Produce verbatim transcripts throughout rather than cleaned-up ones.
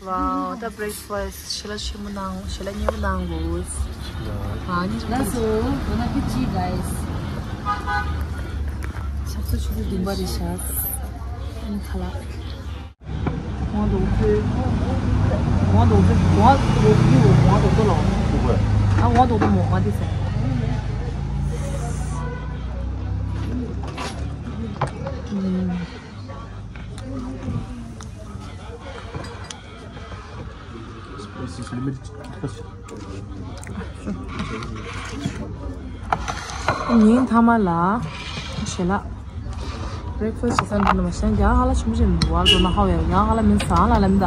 Wow, the breakfast. ཞལ་ལག་ཆེན་པོ་གནང་། ཞལ་ལག་མཉེས་པོ་གནང་དགོས། ཨ་ནི་That's all. Bon appetit, guys. ཆབ་སྲིད་ཆུ་ཚོད་བདུན་པ་རེད་ཤག་ཨ་ནི་ཁ་ལག་ཝང་ཏོག་ཏོ། ཝང་ཏོག་ཏོ། ཝང་ཏོག་ཏོ་ལོ། ཨ་ཝང་ཏོག་ཏོ་མོ་ང་དེ་ཟེར། ཉིན་མཐའ་མ་ལ་ཞལ་ལག breakfast བྱེད་ས་འདི་ནས་མ་གཞན་ཡང་ཧ་ལ་ཆེན་པོ་ཅིག་མི་འདུག་ཨ་ལོ་ན་ཧ་ཡང་ཡང་ཧ་ལ་མིན་ས་ལ་ལམ་ད།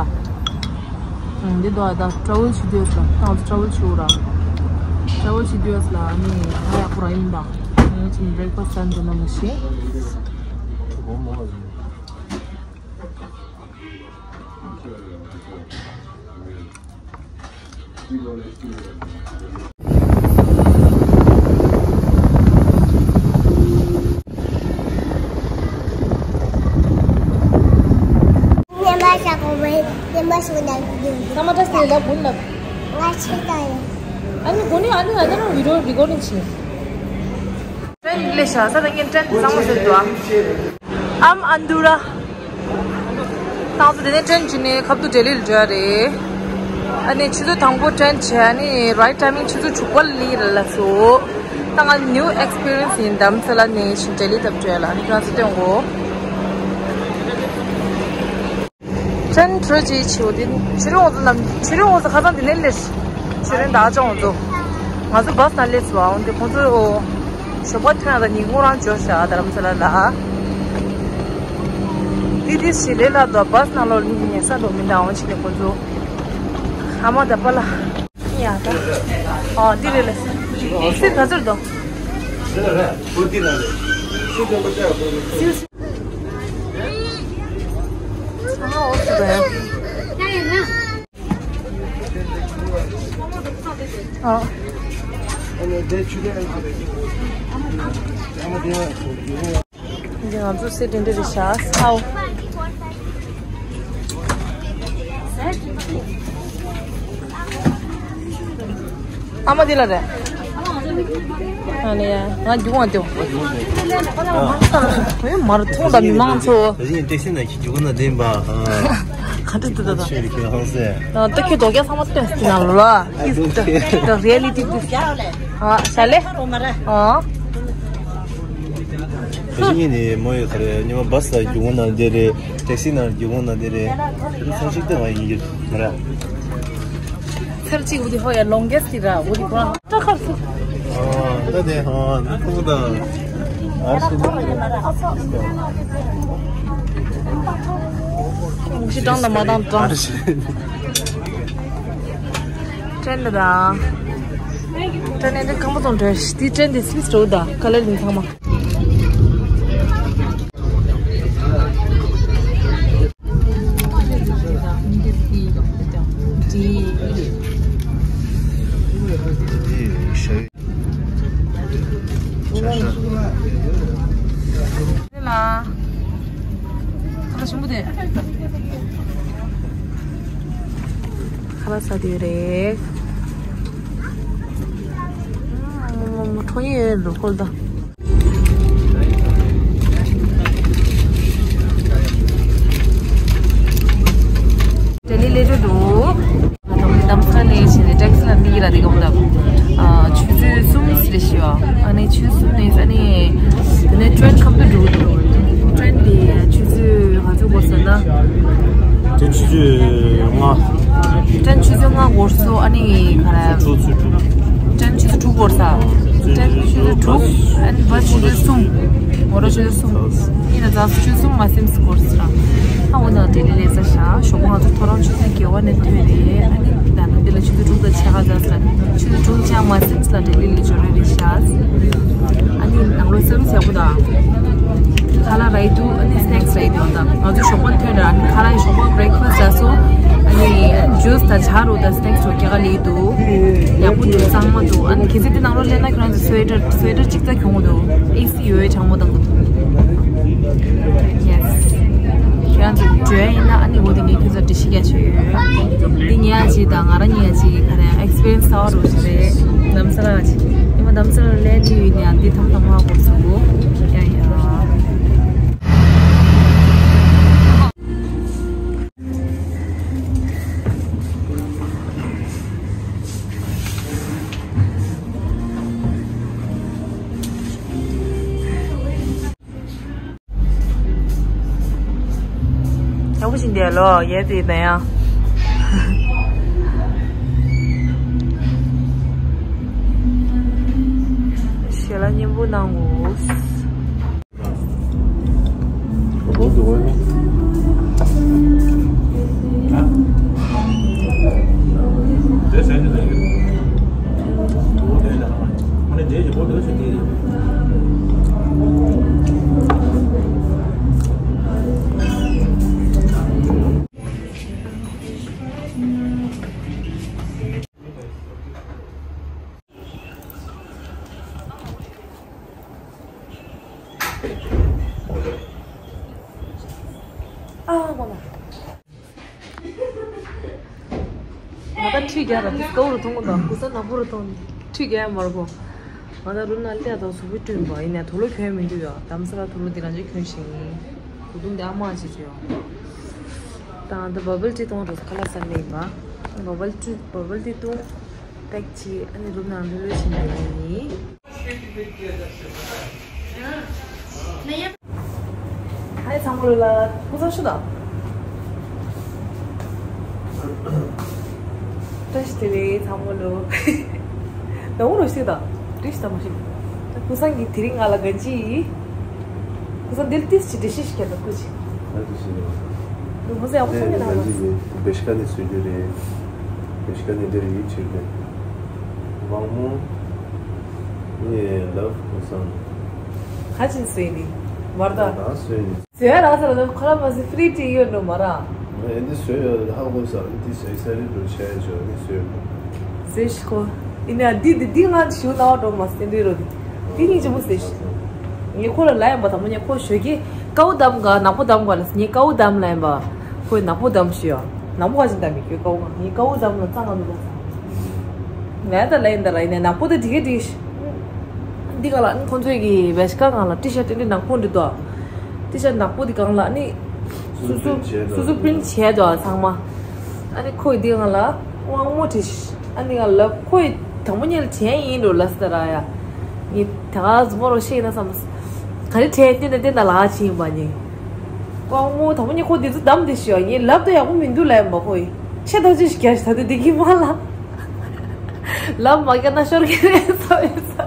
འདི་འདུག་ད་travel བྱེད་དུས་ལ་ཏང་travel བྱེད་འུ་ར། travel བྱེད་དུས་ལ་ནི་ཧ་ཡག་པོ་ར་ཡིན་ད། ངས་ཅིག་breakfast བྱས་འདི་ནས་མ་ཤེས། ཉི་མ་ཤར་གོང་མའི་ཉི་མ་ཤར་ན་དགུན་ལ། ང་ཆེ་ད་ཡིན། ཨ་ནི་དགུན་ནི་ཨ་ནི་ང་ད་རང་video recording བྱེད། ཀྲེན་ལས་ཤ་ས་ད་ངས་ཀྲེན་གཙང་མ་ཟེར་འདུག་ཨ། ཨམ་ཨན་དུ་ར། ཏང་ཙུ་དེ་ནས་ཀྲེན་བྱས་ནས་ཁབ་ཏུ་ལྡི་ལི་ལ་འགྲོ་ཡ་རེད། ཨ་ནི་ཆུ་ཚོད་དང་པོ་ཀྲེན་བྱས། ཨ་ནི་right timing ཆུ་ཚོད་དྲུག་པ་ལ་ལི་ར་ལ་སོ། ད་ང་new experience ཡིན་དམ་ཚེ་ལ་ནས་ཤིང་ལྡི་ལི་ཐབས་བྲལ་ལ་ཨ་ནི་ཁྱོད་ཚོ་སྟོན་གོ། ཀྲེན་བྲོས་ཅིག་ཆེའོ་དེ་ཆུ་རིང་འོག་ཏུ་ལམ་ཆུ་རིང་འོག་ཏུ་ཁ་སང་དེ་ནས་ལས་ཆུ་རིང་ད་ཅང་འོག་ཏུ་ང་ཚོ་བཱས་ནང་སླེབས་སོང་། འོང་དེ་ཁོང་ཚོ་ཞོགས་པ་ཐོན་ཡ་ད་ཉིན་གུང་རང་འབྱོར་ཤག་རྡ་རམ་ས་ལ་ལ། དེ་དེ་ཞིག་ལས་ལྷག་ཏུ་བཱས་ནང་ལོགས་ཉིན་ཉལ་ས་འགྲོ་མི་འདང་བ་ཕྱིན་ནས་ཁོང་ཚོ་ཨ་མ་ད་པ་ལ་ཡ་ད་ཨ་འདི་རེད་ལ་སི་ག་ཚོད་འདུག་ཚང་མ་འོག་ཏུ་འགྲོ་ཡ། ཨ། འདི་ང་ཚོ་སེ་འདྲ་འདྲ་རེད་ཤག་ཨའོ། ཨ་མ་འདི་ལ་རེད། ཨ་ནི་ཡ་ང་རྒྱུག་འོང་དེའོ། ཨེ་མར་མཐོང་དང་མི་མང་ཚོ། ད་ཅིག་ཏེག་སི་ནང་གི་རྒྱུག་ན་བདེན་པ། ག་འདྲ་འདུག་ད་ད། ཆོས་རིག་གི་ཧང་སེ། ད་ཁྱོད་རྡོག་རྒྱག་ཚང་མ་སྟོན་ཟིན་ན་ལོ་ལ། ཨ་ཁྱོད་ད་ད་reality this། ཨ་ཤ་ལེ། ཨ། ད་ཅིག་ངས་ནི་མོ་ཡོད་ཁ་རེ་ཉི་མ་བཱས་ལ་རྒྱུག་འོང་ན་བདེ་རེད། ཏེག་སི་ནང་རྒྱུག་འོང་ན་བདེ་རེད། ད་ཚང་ཞིག་ཏུ་ང་ཡིན་གྱི་མ་རེད། ཚར་གཅིག་འོ་དེ་ཧོ་ཡ་longest དེ་ར་འོ་དེ་ཁོ་རང་ད་ཁར་སོ། ཨ་ད་དེ་ཧ་ནི་ཐུག་དང་ཨ་ཤི་ན་ཤི་དང་ལ་མ་དང་དང་ཨ་ཤི་ཀྲེན་ད་ཀྲེན་ནས་འདི་སྐམ་པོ་དང་འདྲ་ཤི་དེ་ཀྲེན་དེ་སི་སི་འགྲོ་ད་ཁ་ལེར་ལིང་ཚང་མ། ཁ་ལག་ཟ་དུས་རེད། ཁྲོ་ཡི་རུ་ཁོལ་ད། ལྡི་ལི་སླེབས་འགྲོ་འདུག་ང་དང་དྷ་རམ་ས་ལ་སླེབས་བྱས་ནས་ཊེག་སི་ལ་འདི་ཡི་ལ་དེ་ག་མོ་ད། ཆུ་ཚོད་གསུམ་རེ་ཞིག་ཡོད། ཨ་ནི་ཆུ་ཚོད་གསུམ་ནས་ཨ་ནི་དེ་ནས་ཊེན་ཁབ་ཏུ་འགྲོ་གི་འདུག་ཊེན་དེ་ཆུ་ཚོད་ག་ཚོད་འགོར་སོང་ན། ཊེན་ཆུ་ཚོད་ལྔ། ཊེན་ཆུ་ཚོད་ལྔ་འགོར་སོང་། ཨ་ནི་ག་རེ། ཆུ་ཚོད་དྲུག་ཊེན་ཆུ་ཚོད་དྲུག་འགོར་ས། ཊེན་ཆུ་ཚོད་དྲུག་ཨ་ནི་བཱས་ཆུ་ཚོད་གསུམ། ངོ་ར་ཆུ་ཚོད་གསུམ། ཡིན་ན་ཛ་ཆུ་ཚོད་གསུམ་མ་ཟིན་སྐོར་ཟེར། ཨ་འོ་ན་ལྡི་ལི་ལ་ས་ཤ་ཞོགས་པ་ང་ཚོ་ཐོ་རངས་ཆུ་ཚོད་བརྒྱད་པ་ནས་ཐོན་རེད། ཨ་ནི་ད་ནང་འདི་ལ་ཆུ་ཚོད་དྲུག་དང་ཕྱེད་ཀ་ཙམ་ཟེར། ཆུ་ཚོད་དྲུག་ཅང་མ་ཟིན་ལ་ལྡི་ལི་ལ་འབྱོར་རེད་ཤག་ཨ་ནི་ནང་ལོགས་སེམས་ཡག་པོ་དང་། ཁ་ལག་རག་གི་འདུག་ཨ་ནི་སི་ནེག་སི་རག་གི་འདུག་ད་ང་ཚོ་ཞོགས་པ་ཐོན་ར། ཨ་ནི་ཁ་ལག་ཞོགས་པ་བྷི་རེག་ཕ་སི་ཊི་ཟ་སོང་། ཨ་ནི་ཇུས་དང་ཇ་རུ་དང་སི་ནེག་སི་རུ་རྒྱག་ག་ལས་འདུག་ཡག་པོ་འདུག་གཙང་མ་འདུག་ཨ་ནི་གལ་སྲིད་དེ་ནང་ལོགས་སླེབས་ན་ཁྱོད་རང་ཚོ་སུ་ཝེ་ཊར་སུ་ཝེ་ཊར་གཅིག་ཙམ་གྱོན་དགོས་འདུག་ཨེ་སི་ཡོད་གྲང་མོ་གཏོང་གི་འདུག་ཡེ་སི། ཁྱོད་རང་ཚོ་འགྲོ་ཡ་ཡིན་ན་ཨ་ནི་འོ་དེ་ངས་ཁྱོད་ཚོར་འགྲེལ་བཤད་རྒྱག་ཆོག་ཡོད། ཅིག་དང་ང་རང་གཉིས་ཀྱི་ག་རེ་ཨེག་སི་པི་རི་ཡན་སི་ཚ་བ་རུ་ཞིག་རེད། རྡ་རམ་ས་ལ་ཅིག་ཉི་མ་རྡ་རམ་ས་ལ་ལས་ལི་ཡོད་ནས་འདི་ཐམ་ཐམ་ཧ་གོ་སོང་གོ། ཡ་ཡ། ཡག་པོ་ཞིག་འདུག་ལོ། ཡས་དེ་ད་ཡང་ཞལ་ལག་མཉེས་པོ་གནང་གོ། ཨ་མ་མ། ང་ད་ཁྲུས་རྒྱག་ར་འདི་ཀའུ་རུ་མཐོང་གོ་ད་གུ་ས་ནག་པོ་རུ་མཐོང་། ཁྲུས་རྒྱག་ཡ་མར་གོ། ང་ད་རུ་ན་ལྟ་དང་གཟུགས་པོ་བསྐྲུན་པ་ཡིན་ནས་དུག་ལོག་གྱོན་མི་འདུག་ཡ། རྡ་རམ་ས་ལ་དུག་ལོག་འདི་རང་ཅིག་གྱོན་ཤིང་། གོས་ཐུང་འདི་ཨ་མ་ཅིག་ཅིག་ཡོད། ད་ང་ད་བ་བལ་ཏི་གཏོང་རོགས་ཁ་ལག་ཟ་ནས་ཡིན་པ། བ་བལ་ཏི་བ་བལ་ཏི་གཏོང་། པེག་ཅིག་ཨ་ནི་རུ་ན་ལྷོད་ལྷོད་བྱེད་ནས་ཡིན། ཨ་ནི་ཚང་མ་ལོ་ལ་སྐུ་གཟུགས་ཞུ་དང་། བཀྲ་ཤིས་བདེ་ལེགས་ཚང་མ་ལོ། ནང་ལོ་ཞིག་དང་། བཀྲ་ཤིས་དང་མ་ཞིག་སྐུ་སང་གི་དེ་རིང་ང་ལ་ག་ཅི་ཡིས། སྐུ་སང་འདིར་ཏིས་ཅི་འདྲི་ཤིས་ཤིག་ག་ད་སྐུ་ཅི། ཨ་ཏི་ཤི་ནི། སྐུ་སང་ཡག་པོ་ཨེ་སོང་གི་ན་ང་ལ། ཅི་ནི་བེ་ཤི་ཀ་ནི་སུ་རྒྱུ་རེད། བེ་ཤི་ཀ་ནི་འདིར་ཡིད་ཆེས་རེད། མང་མོ། ངས་ལབ་སྐུ་སང་། ཁ་ཅིན་སུ་ཡིན་ནི། མར་ད། ད་སུ་ཡིན་ནི། ཟེར་ར་ཟེར་ར་ཁོ་ར་མ་ཟི་ཧྥི་རི་ཏི་ཡོད་འགྲོ་མ་ར། ཨེ་འདི་བཟོས་ཡོད་ཧ་གོ་ས་འདི་ཟེར་ས་རི་འགྲོ་ཆ་ཡ་ཆོ་འདི་བཟོས་ཡོད། ཟེར་ཤི་ཁོ། ཡིན་ན་འདི་འདི་འདི་ང་ཞུ་ན་འགྲོ་མ་སེ་འདི་རོ་འདི། འདི་སྙིང་རྗེ་མོ་ཟེར་ཤི། ངས་ཁོ་ལ་ལ་ཡམ་པ་དང་པོ་ངས་ཁོ་ཞོ་གི་ཀའུ་དམ་ག་ནག་པོ་དམ་ག་ལ་ངས་ཀའུ་དམ་ལ་ཡམ་པ། ཁོས་ནག་པོ་དམ་ཞུ་ཡ། ནག་པོ་ག་ཅིན་དམ་མི་ཁྱོད་ཀའུ་ག་ངས་ཀའུ་དམ་ལ་གཙང་ག་མི་ག་ང་ད་ལ་ཡིན་ད་ལ་ཡིན་ནས་ནག་པོ་དེ་འགྲིག་གི་འགྲིག་ཤི། འདི་ག་ལ་ཁོང་ཚོས་གི་བེ་ཤི་ཀ་གང་ལ་ཏི་ཤར་ཏི་འདྲི་ནག་པོ་འདི་དོ། ཏི་ཤར་ནག་པོ་འདི་གང་ལ་ནི། སུ་སུ་སུ་སུ་པིན་བྱས་དོ་ཚང་མ། ཨ་ནི་ཁོས་འདི་གང་ལ་དབང་མོ་བྲིས་ཤི། ཨ་ནི་གང་ལ་ཁོས་དང་པོ་ཉལ་བྱས་ཡིན་འགྲོ་ལ་སི་ད་ར་ཡ། ངས་ད་ག་ཟུ་མོ་རོ་ཤེས་ན་བསམ། ག་རེ་བྲས་ཏི་ན་ཏི་ན་ལ་ཕྱིན་པ་ནི། དབང་མོ་དང་པོ་ཉལ་ཁོ་འདི་ཚོ་བདམས་ཏེ་ཤི་ཡ་ངས་ལབ་ད་ཡག་པོ་མི་འདུག་ལ་ཡིན་པ་ཁོས། ཆེ་ཐག་ཆོད་ཞིག་རྒྱག་ཤི་ད་དུ་འདི་གི་མ་ལ། ལབ་མ་རྒྱག་ན་ཤོར་གི་རེད་བསམ་ཡོད་ས།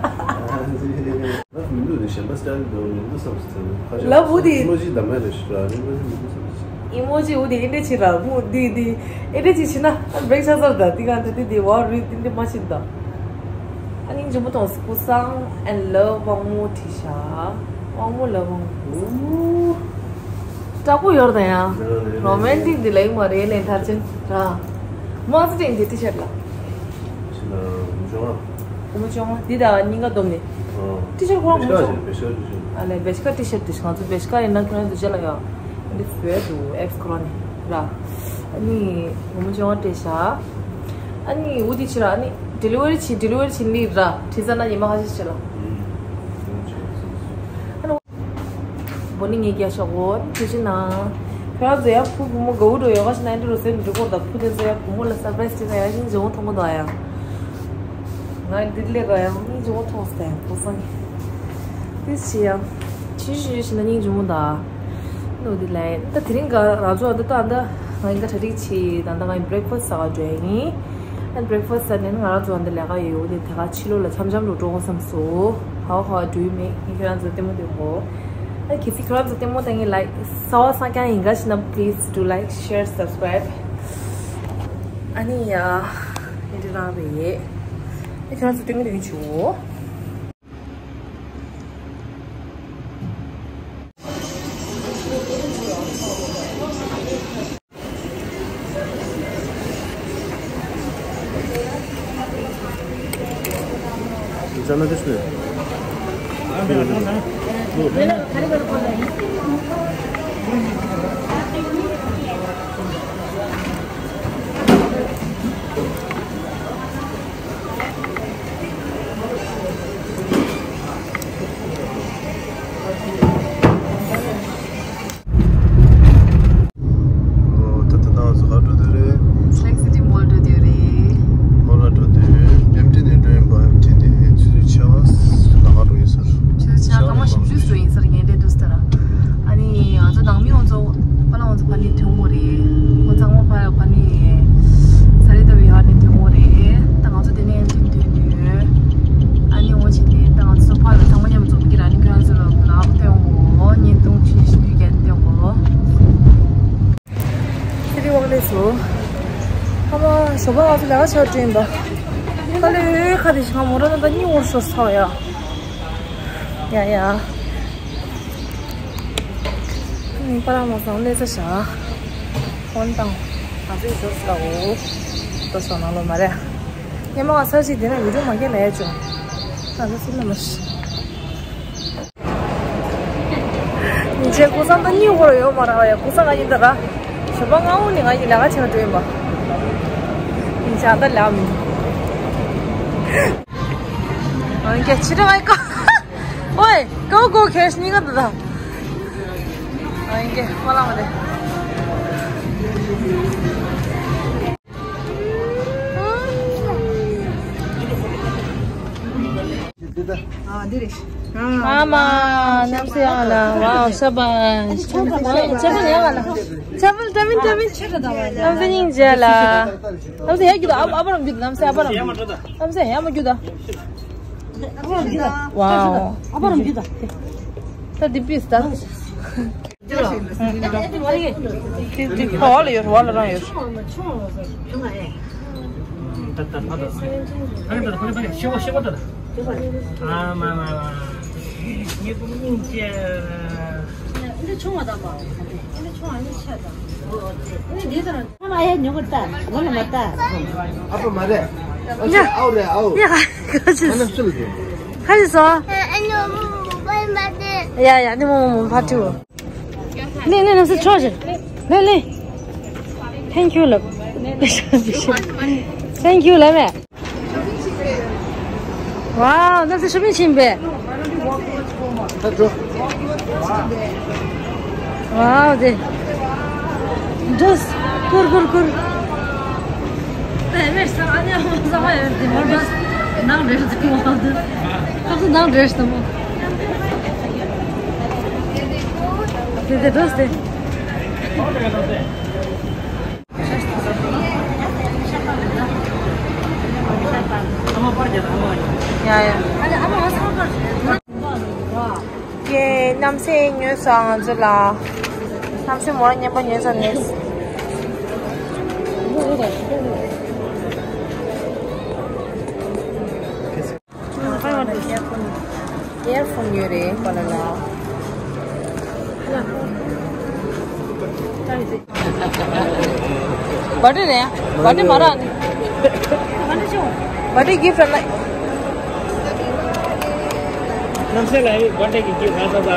ལབ་མི་འདུག་དེ་གཞན་པ་སི་ཊལ་འདུག་མི་འདུག་བསམ་སི་ཐལ་ཁ་ཤས་ལབ་འོ་དེ། ཨི་མོ་ཇི་འདམ་མ་རེད་ཤི་ར་ཨི་མོ་ཇི་མི་འདུག་བསམ་སི། ཨི་མོ་ཇི་འོ་དེ་ཨེ་འདྲ་ཆི་ར་མོ་དེ་དེ་ཨེ་འདྲ་ཆི་ཆི་ན་བེག་ཆ་ཚར་ད་དེ་ག་འདྲ་དེ་དེ་བ་རུ་དེ་འདྲ་མ་ཆི་ད། ཨ་ནི་ཇུ་མོ་ཐོང་སི་ཀུ་སང་ཨེན་ལབ་དབང་མོ་བྲིས་ཤག་དབང་མོ་ལབ་དབང་མོ། དྲག་པོ་ཡོད་ད་ཡང་། རོ་མན་ཊིག་འདི་ལེགས་མ་རེད་ལེ་མཐར་ཕྱིན་ར། མ་ཟི་ཏྲེང་འདི་ཏི་ཤར་ལ། ཕྱི་ན་མུ་ཅོང་ཨ། གོ་མུ་ཅོང་ཨ་འདི་དང་སྙིང་ག་སྡོམ་ནི། ཨ། ཏི་ཤར་ཁོ་རང་བེ་ཤ་མུ་ཅོང་། བེ་ཤ་ཏི་ཤར། ཨ་ལེ་བེ་ཤ་ཀ་ཏི་ཤར་ཏི་ཤར་ང་ཚོ་བེ་ཤ་ཀ་ཡིན་ན་ཁྱོད་རང་ཚོ་ཅེ་ལ་ཡ། འདི་བོད་དུ་ཨེབ་སི་ཁོ་རང་ནི་ར། ཨ་ནི་གོ་མུ་ཅོང་ཨ་སྤྲད་ཤག་ཨ་ནི་འུ་དི་ཕྱི་ར་ཨ་ནི་ཌེ་ལི་ཝ་རི་བྱེད་ཌེ་ལི་ཝ་རི་བྱེད་ནི་ར་བྲིས་ས་ན་ཉི་མ་ཁ་ཤས་ཕྱི་ལ། ཨ་ནི། བོ་ནི་ངས་རྒྱག་ཤོག་གོ་ཐུགས་རྗེ་གནང་། ཁྱོད་རང་ཚོ་ཡང་བུ་བུ་མོ་དགའ་བོ་འགྲོ་ཡོད་ག་ཞིག་ན་འདི་རུ་སེམས་འགྲིག་གོ་ད་བུ་དེ་ཚོ་ཡང་བུ་མོ་ལ་སར་པ་རའི་སི་བྱེད་ན་ཡང་སྙིང་རྗེ་མོ་མཐོང་གོ་ད་ཡང་། ང་འདི་ལས་ཀ་ཡང་སྙིང་རྗེ་མོ་མཐོང་སྟེ་བུ་སང་། དེ་ཆི་ཡང་ཆི་ཞུ་ཞུ་ན་སྙིང་རྗེ་མོ་ད། ནོ་དེ་ལས་ད་དེ་རིང་ག་རང་ཚོ་ད་ད་ད་ང་ཡིན་ག་གྲ་སྒྲིག་ཆི་ད་ད་ང་ཡིན་བྷི་རེག་ཕ་སི་ཟ་ག་འགྲོ་ཡིན། ཨན་བྷི་རེག་ཕ་སི་ཟ་ནས་ང་རང་ཚོ་འདི་ལས་ཀ་ཡོད་འོ་དེ་དེ་ག་ཕྱི་ལོགས་ལ་འཆམ་འཆམ་རུ་འགྲོ་དགོས་བསམ་སོང་། How how do you make ངས་ཁྱོད་རང་ཚོ་ལྟད་མོ་སྟོན་གོ་ཨ་གལ་སྲིད་ཁྱོད་རང་ཚོ་ལྟད་མོ་ལྟ་མཁན་ལ་གསར་བ་སང་རྐྱང་ཡིན་ག་ཞིག་ན་please do like share subscribe ཨ་ནི་ཡ་ཨེ་འདྲ་རང་རེད། ཨ་ཁྱོད་རང་ཚོ་ལྟད་མོ་ལྟ་མཁན་བྱུང་། འགྲོ་དུས་རེད། Select City Mall འགྲོ་དུས་རེད། མོལ་ལ་འགྲོ་དུས་ཨེམ་ཊི་ནས་འགྲོ་ཡིན་པ། ཨེམ་ཊི་ནས་ཆུ་ཚོད་ཕྱེད་ཀ་ལ་ཁ་འགྲོ་ཡིན་ཟེར། ཆུ་ཚོད་ཕྱེད་ཀ་སྐར་མ་བཞི་བཅུ་འགྲོ་ཡིན་ཟེར་ངས་འདྲེ་འདུག་ཟེར། ཨ་ནི་ང་ཚོ་ནང་མི་ང་ཚོ་པ་ལགས་ང་ཚོ་ཕ་ནི་ཐོན་གོ་རེད། ཁོང་ཚང་མ་ཕ་ཕ་ནི་ས་རེ་ད་བི་ཧར་ནས་ཐོན་གོ་རེད། ད་ང་ཚོ་དེ་ནས་ཨེམ་ཊི་ཐོན་དུས། ཨ་ནི་འོ་བྱས་ནས་ད་ང་ཚོ་ཕ་ལ་ཚང་མ་མཉམ་འཛོམས་ཀྱི་ར། ནི་ཁྱོད་ཚོ་ལ་ལབ་ཐོན་གོ། བརྙན་ཐུང་ཆུ་ཞིག་རྒྱན་ཐོན་གོ། City Walk ལས་སུ། ཨ་མ་ཞོགས་པ་ང་ཚོ་ལས་ཀ་བྱ་དྲན་པ། ཁ་ལས་ཁ་དེ་ཞིག་ང་མོ་ར་ན་ད་གཉིད་འོར་ཤོར་ཚར་ཡ། ཡ་ཡ། ཨ་ནི་པ་ར་མ་སང་ལས་ས་ཤ། ཧོན་དང་། ང་ཚོའི་ཞོར་ས་འོ། ཏོ་སོ་ན་ལོ་མ་རེད། ཉི་མ་ང་ས་ཞིག་དེ་ན་བི་ཌིའོ་མ་སྐད་ལ་ཡ་ཅོ། ང་ཚོ་སུ་ན་མ་ཤི། ཉིན་ཆེ་ཀུ་སང་ད་གཉིད་ཁོར་ཡོད་མ་ར་བ་ཡ། ཀུ་སང་ང་ཡིན་ད་ར། ཞོགས་པ་སྔ་བོ་ནས་ང་ཡི་ལས་ཀ་བྱེད་ག་འགྲོ་ཡིན་པ། ཉིན་ཆེ་ཨ་ད་ལ་མི། ཨོ་ཀེ་ཕྱི་དྲོ་ཨའི་ཀོ། ཨོའི་ཀོ་ཀོ་ཁེ་ཤི་ནི་ག་ད་ད། ཨོ་ཀེ་མ་ལ་མ་རེད། ཨ་མ་གནམ་སེ་ཡང་ལ་ཝའོ་ཤ་བཱ་ཤ། ཆ་པལ་ཡང་ལ་ཆ་པལ་ཏ་མིན་ཏ་མིན། གནམ་སེ་སྙིང་རྗེ་ལ། གནམ་སེ་ཡ་རྒྱུ་ད། ཨ་ཨ་པ་རམ་རྒྱུ་ད། གནམ་སེ་ཨ་པ་རམ་རྒྱུ། གནམ་སེ་ཡ་མ་རྒྱུ་ད། ཝའོ། ཨ་པ་རམ་རྒྱུ་ད། ད་འདི་པིས་ད། ཨོ་ལ་ཡོད། ཨོ་ལ་རང་ཡོད། ཨ་པ་མ་རེད། ཨ་ཅེ་ཨའོ་རེད་ཨའོ། ཡ། ཁ་ཅིག་སོ། ཡ་ཡ་ནི་མོ་མོ་མོ་ཕ་ཏུ། ལེ་ལེ་ནམ་སེ་ཆོག་ཅིག་ལེ་ལེ། Thank you ལབ། Thank you ལབ་མེ། ཝའོ་ནམ་སེ་ཤོ་པིང་ཕྱིན་པས། ད་འགྲོ། ཝའོ་དེ། འགྲོ། ཀུར་ཀུར་ཀུར། དེ་མེད་ས་ཨ་ནི་ཨ་མ་ས་མ་ཡོད་དེ་མོ་ད། ནང་འགྲོ་ཟེར་གི་མོ་ད། ཁ་སང་ནང་འགྲོ་ཟེར་མོ། དེ་དེ་འགྲོ་སྟེ། ཡ་ཡ། ཀྱེ་གནམ་སེ་ཉོས་སོང་ང་ཚོ་ལ། གནམ་སེ་མོ་ར་མཉམ་པོ་ཉོས་སོང་ནས། ཨེར་ཕོན་ཡོད་རེད་པ་ལ་ལ། བར་ཐི་རེད། བར་ཐི་མ་རག་ནི། བར་ཐི་གིཕ་ར་ན། གནམ་སེ་ལ་ཡི་བར་ཐི་གི་གིཕ་རག་ས་ད།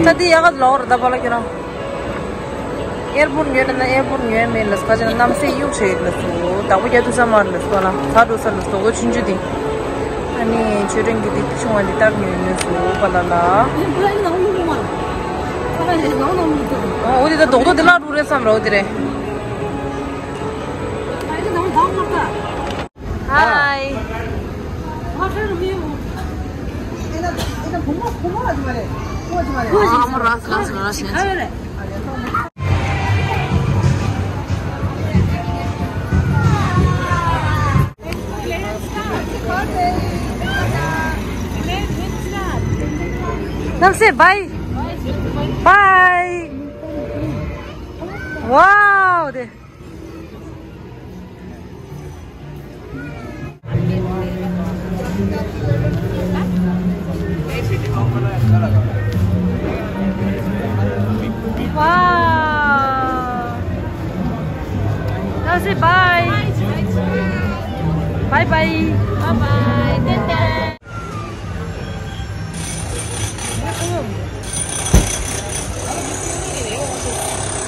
ད་འདི་ཡག་ག་ལོག་ར་ད་པ་ལ་ཁྱོད་རང་། ཨེར་པོར་ཉོས་ན་ན་ཨེར་པོར་ཉོས་མེད་ལ་སྐ་ཅན་གནམ་སེ་གཡུག་བྱེད་ལ་སུ་བདག་པོ་རྒྱ་ཐུ་ས་མར་ལ་སུ་ལ་ཚ་འགྲོ་ས་ལ་སུ་གོ་ཆུང་ཆུང་འདི། ཨ་ནི་ཆོས་སྒྲོན་གྱི་འདི་ཆུང་བ་འདི་ལྟར་ཉོས་ཉོས་སུ་པ་ལ་ལ། འོ་འདི་ད་རྡོག་རྡོག་འདི་ལ་རུ་རེད་བསམ་ར་འོ་འདི་རེད། Hi. Namaste, bye. Bye. Wow. Wow. That's it. Bye. Bye bye. Bye bye.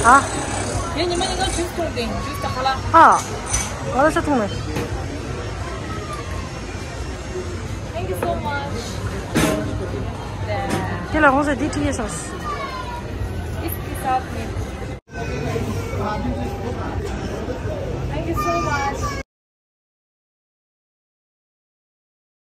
ཨ། ངས་ཉི་མ་གཉིས་ཀ་ཇུས་འཐུང་དེ་ཇུས་ད་ཁ་ལ། ཨ། ང་ལ་ས་འཐུང་ནས། So much. དེ་ལ་ཧོང་ས་འདི་ཁྲིད་ཡས་སོང་། If this out me.